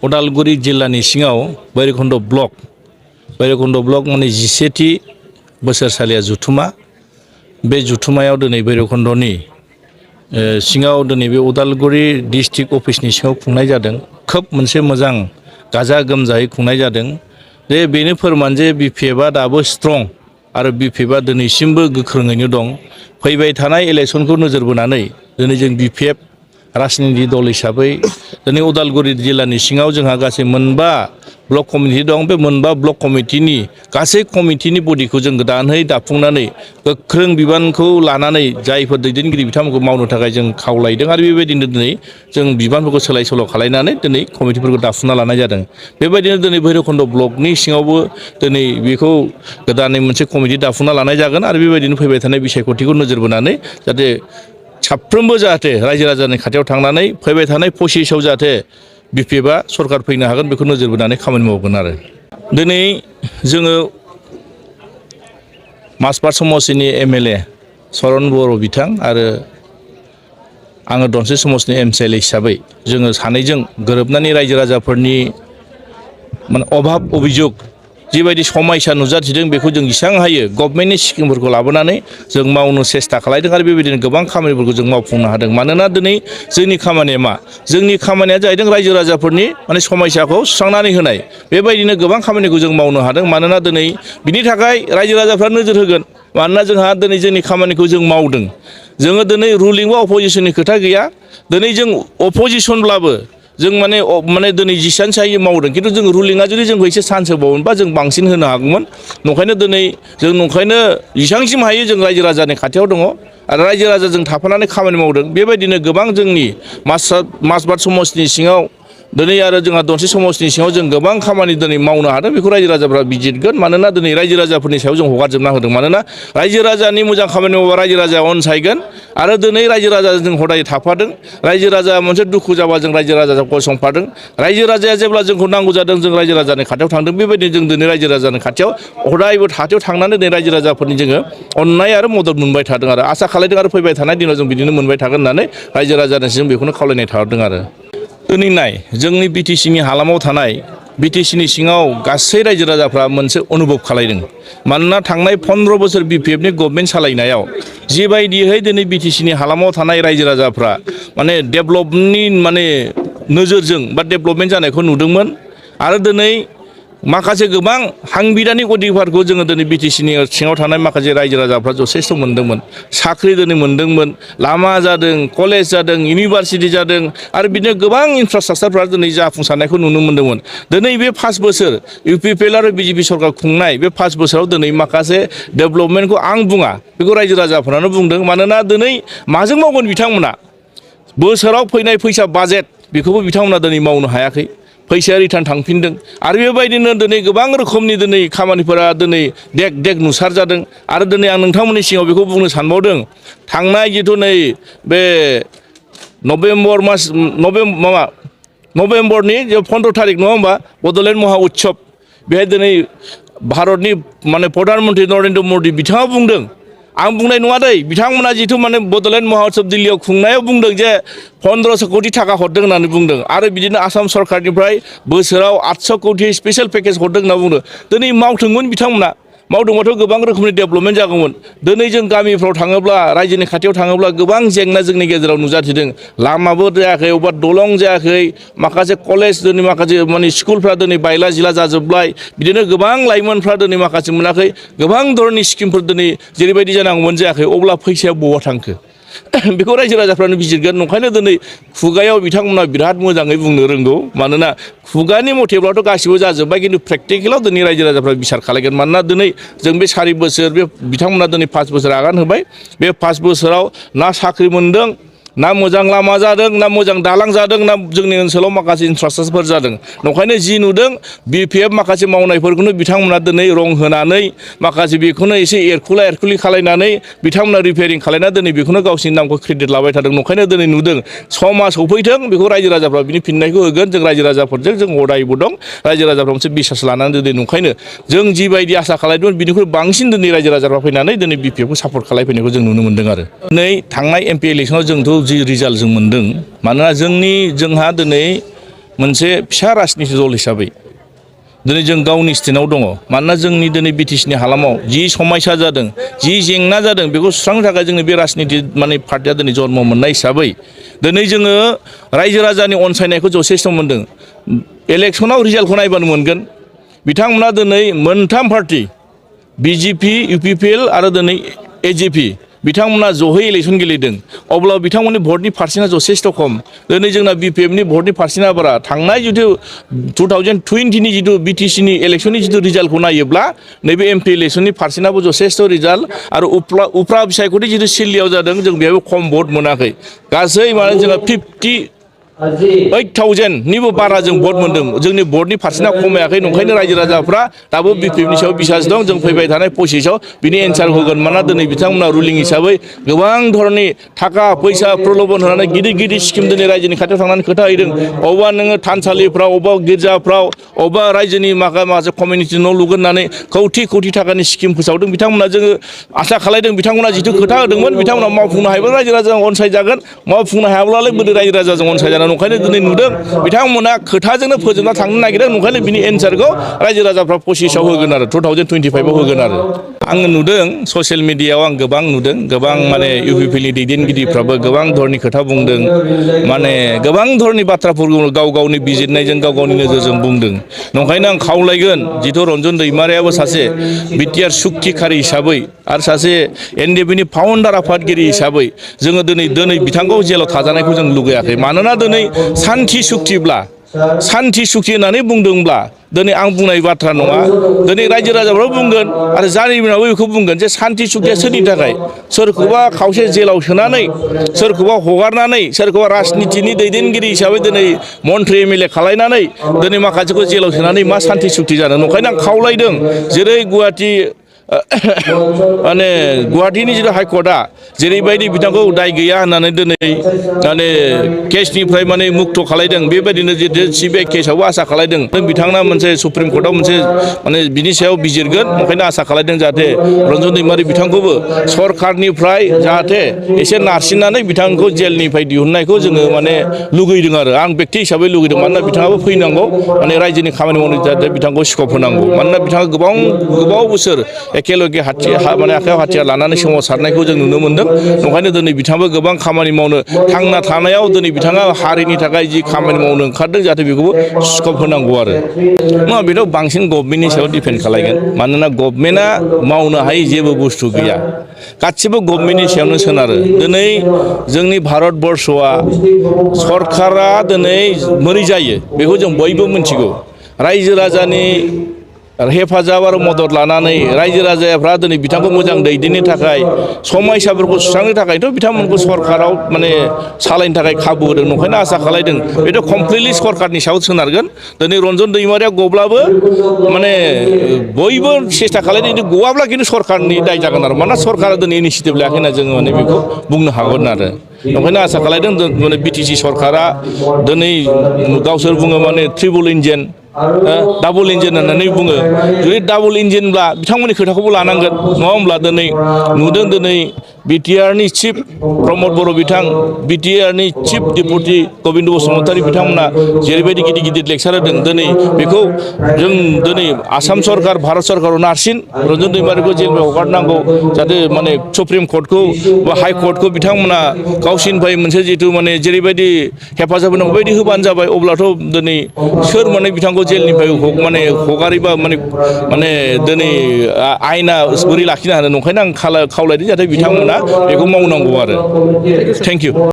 उदालगुरि जिल्लानि सिङाव भैरबकुंड ब्लक माने 11थि बोसोरसालिया जुथुमा बे जुथुमायाव दिनै भैरबकुंडनि सिङाव दिनै बे उदालगुरि डिस्ट्रिक्ट अफिसनि सिङाव खुंनाय जादों। खोब मोनसे मोजां गाजा गोमजायै खुंनाय जादों। जे बेनो फोरमान जे बिपिएफआ दाबो स्ट्रं आरो बिपिएफआ दिनैसिमबो गोख्रोङैनो दं। फैबाय थानाय इलेक्सनखौ नोजोर बोनानै दिनै जों बिपिएफ राजनिति दल हिसाबै दिनै उदालगुरि जिल्लानि सिङाव जोंहा गासै मोनबा ब्लक कमिटि दं। बे मोनबा ब्लक कमिटिनि गासै कमिटिनि बडिखौ जों गोदानै दाफुंनानै गोख्रों बिबानखौ लानानै जायफोर दैदेनगिरि बिथांमोनखौ मावनो थाखाय जों खावलायदों आरो बेबायदिनो दिनै जों बिबानफोरखौ सोलाय सोल' खालायनानै दिनै कमिटिफोरखौ दाफुंना लानाय जादों। बेबायदिनो दिनै भैरबकुंड ब्लकनि सिङावबो दिनै बेखौ गोदानै मोनसे कमिटि दाफुंना लानाय जागोन आरो बेबायदिनो फैबाय थानाय बिसायख'थिखौ नोजोर बोनानै जाहाथे साफ्रोमबो जाहाथे रायजो राजानि खाथियाव थांनानै फैबाय थानाय पसिसआव जाहाथे बिपिएफआ सरकार फैनो हागोन बेखौ नोजोर बोनानै खामानि मावगोन आरो दिनै जोङो माजबाद समष्टिनि एमएलए चरण बर' बिथां आरो आङो दनसे समष्टिनि एमसिएलए हिसाबै जोङो सानैजों गोरोबनानै रायजो राजाफोरनि अभाब अभियोग जिबायदि समस्या नुजाथिदों बेखौ जों जेसेबां हायो गभर्नमेन्टनि स्किमफोरखौ लाबोनानै जों मावनो सेस्था खालायदों आरो बेबायदिनो गोबां खामानिफोरखौ जों मावफुंनो हादों। मानोना दिनै जोंनि खामानिया मा? जोंनि खामानिया जाहैदों रायजो राजाफोरनि समस्याखौ सुस्रांनानै होनाय। बेबायदिनो गोबां खामानिखौ जों मावनो हादों। मानोना दिनै बिनि थाखाय रायजो राजाफ्रा नोजोर होगोन। मानोना जोंहा दिनै जोंनि खामानिखौ जों मावदों। जोङो दिनै रुलिं बा अपजिसननि खोथा गैया। दिनै जों अपजिसनब्लाबो जों माने दिनै जेसेबांसो हायो मावदों। खिन्थु जों रुलिंआ जुदि जोंखौ एसे चान्स होबावोमोनबा जों बांसिन होनो हागौमोन। नंखायनो दिनै जों जेसेबांसिम हायो जों रायजो राजानि खाथियाव दङ आरो रायजो राजाजों थाफानानै खामानि मावदों। बेबायदिनो गोबां जोंनि माजबाद समष्टिनि सिङाव दिनै आरो जोंहा दनसे समष्टिनि सिङाव जों गोबां खामानि दिनै मावनो हादों। बेखौ रायजो राजाफ्रा बिजिरगोन। मानोना दिनै रायजो राजाफोरनि सायाव जों हगारजोबना होदों। मानोना रायजो राजानि मोजां खामानि मावोबा रायजो राजाया अनसायगोन आरो दिनै रायजो राजाजों जों हदाय थाफादों। रायजो राजाया मोनसे दुखु जाबा जों रायजो राजाजों गसंफादों। रायजो राजाया जेब्ला जोंखौ नांगौ जादों जों रायजो राजानि खाथियाव थांदों। बेबायदिनो जों दिनै रायजो राजानि खाथियाव हदायबो खाथियाव थांनानै दिनै रायजो राजाफोरनि जोङो अननाय आरो मदद मोनबाय थादों आरो आसा खालायदों आरो फैबाय थानाय दिनाव जों बिदिनो मोनबाय थागोन होननानै रायजो राजानिसिम बेखौनो खावलायनाय थादों आरो दिनै नाय जोंनि बिटिसिनि हालामाव थानाय बिटिसिनि सिङाव गासै रायजो राजाफ्रा मोनसे अनुभब खालायदों। मानोना थांनाय 15 बोसोर बिपिएफनि गभर्नमेन्ट सालायनायाव जिबायदियै दिनै बिटिसिनि हालामाव थानाय रायजो राजाफ्रा डेभेलपनि नोजोरजों बा डेभेलपमेन्ट जानायखौ नुदोंमोन आरो दिनै माखासे गोबां सांबिधानिक अधिकारखौ जोङो दिनै बिटिसिनि सिङाव थानाय माखासे रायजो राजाफ्रा जथेस्थ' मोनदोंमोन। साख्रि दिनै मोनदोंमोन, लामा जादों, कलेज जादों, इउनिभारसिटि जादों आरो बिदिनो गोबां इनफ्रास्ट्राक्चारफ्रा दिनै जाफुंसारनायखौ नुनो मोन्दोंमोन। दिनै बे 5 बोसोर इउपिपिएल आरो बिजेपि सरकार खुंनाय बे 5 बोसोराव दिनै माखासे डेभेलपमेन्टखौ आं बुङा, बेखौ रायजो राजाफोरानो बुंदों। मानोना दिनै माजों मावगोन बिथांमोना? बोसोराव फैनाय फैसा बाजेट बेखौबो बिथांमोना दिनै मावनो हायाखै। फैसाया रिटार्न थांफिनदों आरो बेबायदिनो दिनै गोबां रोखोमनि दिनै खामानिफोरा दिनै देग नुसार जादों आरो दिनै आं नोंथांमोननि सिगाङाव बेखौ बुंनो सानबावदों। थांनाय जिथु नै बे नभेम्बरनि 15 थारिख नङा होमबा बड'लेण्ड महा उत्सब बेहाय दिनै भारतनि प्रधान मन्त्रि नरेन्द्र मदि बिथाङा बुंदों। आं बुंनाय नङा दै, बिथांमोना जिथु बड'लेण्ड महोत्सब दिल्लीयाव खुंनायाव बुंदों जे 1500 कोटि थाखा हरदों होननानै बुंदों आरो बिदिनो आसाम सरकारनिफ्राय बोसोराव 800 कोटि स्पेशल पेकेज हरदों होनना बुंदों। दिनै मावथोंमोन बिथांमोना, मावदोंबाथ' गोबां रोखोमनि डेभेलपमेन्ट जागौमोन। दिनै जों गामिफ्राव थाङोब्ला रायजोनि खाथियाव थाङोब्ला गोबां जेंना जोंनि गेजेराव नुजाथिदों। लामाबो जायाखै, अबेबा दलं जायाखै, माखासे कलेज दिनै माखासे स्कुलफ्रा दिनै बायला जिला जाजोब्बाय। बिदिनो गोबां लाइमोनफ्रा दिनै माखासे मोनाखै। गोबां धरननि स्किमफोर दिनै जेरैबायदि जानांगौमोन जायाखै। अब्ला फैसाया बहा थांखो? बेखौ रायजो राजाफ्रानो बिजिरगोन। नंखायनो दिनै खुगायाव बिथांमोना बिराद मोजाङै बुंनो रोंगौ। मानोना खुगानि मथेब्लाथ' गासिबो जाजोब्बाय, खिन्थु प्रेक्टिकेलाव दिनै रायजो राजाफ्रा बिसार खालायगोन। मानोना दिनै जों बे 4 बोसोर बे बिथांमोना दिनै 5 बोसोर आगान होबाय। बे 5 बोसोराव ना साख्रि मोनदों, ना मोजां लामा जादों, ना मोजां दालां जादों, ना जोंनि ओनसोलाव माखासे इनफ्रास्ट्राक्चारफोर जादों। नंखायनो जि नुदों बिपिएफ माखासे मावनायफोरखौनो बिथांमोना दिनै रं होनानै माखासे बेखौनो एसे एरखुलि खालायनानै बिथांमोना रिपेयारिं खालायना दिनै बेखौनो गावसिनि नामखौ क्रेडिट लाबाय थादों। नंखायनो दिनै नुदों समा सफैथों बेखौ रायजो राजाफ्रा बिनि फिननायखौ होगोन। जों रायजो राजाफोरजों जों हदायबो दं। रायजो राजाफ्रा मोनसे बिसास लानानै दिनै नंखायनो जों जिबायदि आसा खालायदोंमोन बिनिख्रुइ बांसिन दिनै रायजो राजाफ्रा फैनानै दिनै बिपिएफखौ सापर्ट खालायफैनायखौ जों नुनो मोन्दों आरो नै थांनाय एमपि इलेक्सनाव जोंथ' जि रिजाल्ट जों मोन्दों। मानोना जोंहा दिनै मोनसे फिसा राजनिति दल हिसाबै दिनै जों गावनि स्टेन्डआव दङ मानोना जोंनि दिनै बिटिसिनि हालामाव जि समस्या जादों जि जेंना जादों बेखौ सुस्रांनो थाखाय जोंनि बे राजनिति माने पार्टिया दिनै जन्म मोननाय हिसाबै दिनै जोङो रायजो राजानि अनसायनायखौ जथेस्थ' मोनदों इलेक्सनाव रिजाल्टखौ नायबानो मोनगोन बिथांमोना दिनै मोनथाम पार्टि बिजेपि इउपिपिएल आरो दिनै एजेपि बिथांमोना जहै इलेक्सन गेलेदों अब्ला बिथांमोननि भटनि पार्सेन्टआ जथेस्थ' खम दिनै जोंना बिपिएफनि भटनि पार्सेन्टआ बारा थांनाय जितु 2020नि जितु बिटिसिनि इलेक्सननि जितु रिजाल्टखौ नायोब्ला नैबे एमपि इलेक्सननि पार्सेन्टआबो जथेस्थ' रिजाल्ट आरो उफ्रा बिसायख'थि जितु सिल्लियाव जादों जों बेयाव खम भट मोनाखै गासै माने जोंहा 58,000निबो बारा जों भट मोन्दों जोंनि भटनि पार्सेन्टआ खमायाखै नंखायनो रायजो राजाफ्रा दाबो बिपिएफनि सायाव बिसास दं जों फैबाय थानाय 25आव बिनि एन्सार होगोन मानोना दिनै बिथांमोना रुलिं हिसाबै गोबां धरननि थाखा फैसा प्रल'भन होनानै गिदिर गिदिर स्किम दिनै रायजोनि खाथियाव थांनानै खोथा हैदों अबेबा नोङो थानसालिफ्राव अबेबा गिर्जाफ्राव अबेबा रायजोनि माखासे कमिउनिटि न' लुगोन होननानै कौटि कौटि थाखानि स्किम फोसावदों बिथांमोना जोङो आसा खालायदों बिथांमोना जिथु खोथा होदोंमोन बिथांमोना मावफुंनो हायोब्ला रायजो राजाजों अनसायजागोन मावफुंनो हायाब्लालाय बोरै रायजो राजाजों अनसायजागोन ओंखायनो दिनै नुदों बिथांमोना खोथाजोंनो फोजोबना थांनो नागिरदों ओंखायनो बिनि एन्सारखौ रायजो राजाफ्रा 25आव होगोन आरो 2025आव होगोन आरो आङो नुदों ससियेल मिडियायाव आं गोबां नुदों गोबां माने इउपिपिएलनि दैदेनगिरिफ्राबो गोबां धरनि खोथा बुंदों माने गोबां धरनि बाथ्राफोरखौ गाव गावनि बिजिरनायजों गाव गावनि नोजोरजों बुंदों नंखायनो आं खावलायगोन जितु रन्जन दैमारियाबो सासे बिटिआर सुक्तिखारि हिसाबै आरो सासे एनडिएफबिनि फाउन्डार आफादगिरि हिसाबै जोङो दिनै बिथांखौ जेलाव थाजानायखौ जों लुगैयाखै मानोना दिनै सान्थि सुक्ति होननानै बुंदोंब्ला दिनै आं बुंनाय बाथ्रा नङा दिनै रायजो राजाफ्राबो बुंगोन आरो जारिमिनाबो बेखौ बुंगोन जे सान्थि सुक्तिया सोरनि थाखाय सोरखौबा खावसे जेलाव सोनानै सोरखौबा हगारनानै सोरखौबा राजनितिनि दैदेनगिरि हिसाबै दिनै मन्त्रि एमएलए खालायनानै दिनै माखासेखौ जेलाव सोनानै मा सान्थि सुक्ति जानो ओंखायनो आं खावलायदों जेरै गुवाहाटि माने गुवाहाटीनि जितु हाइकर्टआ जेरैबायदि बिथांखौ दाय गैया होननानै दिनै माने केसनिफ्राय माने मुक्त खालायदों बेबायदिनो जितु सिबिआइ केसआवबो आसा खालायदों बिथांना मोनसे सुप्रिम कर्टआव मोनसे माने बिनि सायाव बिजिरगोन ओंखायनो आसा खालायदों जाहाथे रन्जन दैमारि बिथांखौबो सरकारनिफ्राय जाहाथे एसे नारसिननानै बिथांखौ जेलनिफ्राय दिहुननायखौ जोङो माने लुगैदों आरो आं बेक्ति हिसाबै लुगैदों मानोना बिथाङाबो फैनांगौ माने रायजोनि खामानि मावनो जाहाथे बिथांखौ स्कप होनांगौ मानोना बिथाङा गोबाव बोसोर एखेलगे माने आखायाव हाथियार लानानै सोमावसारनायखौ जों नुनो मोन्दों ओंखायनो दिनै बिथाङाबो गोबां खामानि मावनो थांना थानायाव दिनै बिथाङा हारिनि थाखाय जि खामानि मावनो ओंखारदों जाहाथे बेखौबो स्कप होनांगौ आरो नङा बेथ' बांसिन गभर्नमेन्टनि सायाव डिपेन्ड खालायगोन मानोना गभर्नमेन्टआ मावनो हायै जेबो बुस्थु गैया गासिबो गभर्नमेन्टनि सायावनो सोनारो दिनै जोंनि भारतबर्षआ सरकारा दिनै बोरै जायो बेखौ जों बयबो मिथिगौ रायजो राजानि हेफाजाब आरो मदद लानानै रायजो राजाफ्रा दिनै बिथांखौ मोजां दैदेननो थाखाय समस्याफोरखौ सुस्रांनो थाखायथ' बिथांमोनखौ सरकाराव माने सालायनो थाखाय खाबु होदों ओंखायनो आसा खालायदों बेथ' कमप्लिटलि सरकारनि सायाव सोनारगोन दिनै रन्जन दैमारिया गब्लाबो माने बयबो सेस्था खालायदों जुदि गवाब्ला खिन्थु सरकारनि दाय जागोन आरो मानोना सरकारा दिनै इनिसियेटिभ लायाखैना जोङो माने बेखौ बुंनो हागोन आरो ओंखायनो आसा खालायदों माने बिटिसि सरकारा दिनै गावसोर बुङो माने ट्रिपल इन्जिन डाबल इन्जिन होननानै बुङो जुदि डाबल इन्जिनब्ला बिथांमोननि खोथाखौबो लानांगोन नङा होमब्ला दिनै नुदों दिनै बिटिआरनि चिफ प्रमद बर' बिथां बिटिआरनि चिफ डेपुटि गबिन्द बसुमतारी बिथांमोना जेरैबायदि गिदिर गिदिर लेक्सार होदों दिनै बेखौ जों दिनै आसाम सरकार भारत सरकाराव नारसिन रन्जन दैमारिखौ जेलनिफ्राय हगारनांगौ जाहाथे माने सुप्रिम कर्टखौ बा हाइ कर्टखौ बिथांमोना गावसिनिफ्राय मोनसे जितु माने जेरैबायदि हेफाजाब होनांगौ बेबायदि होबानो जाबाय अब्लाथ' दिनै सोर माने बिथांखौ जेलनिफ्राय माने हगारोबा माने दिनै आयेना बोरै लाखिनो हानो ओंखायनो आं खावलायदों जाहाथे बिथांमोना बेखौ मावनांगौ आरो थेंक इउ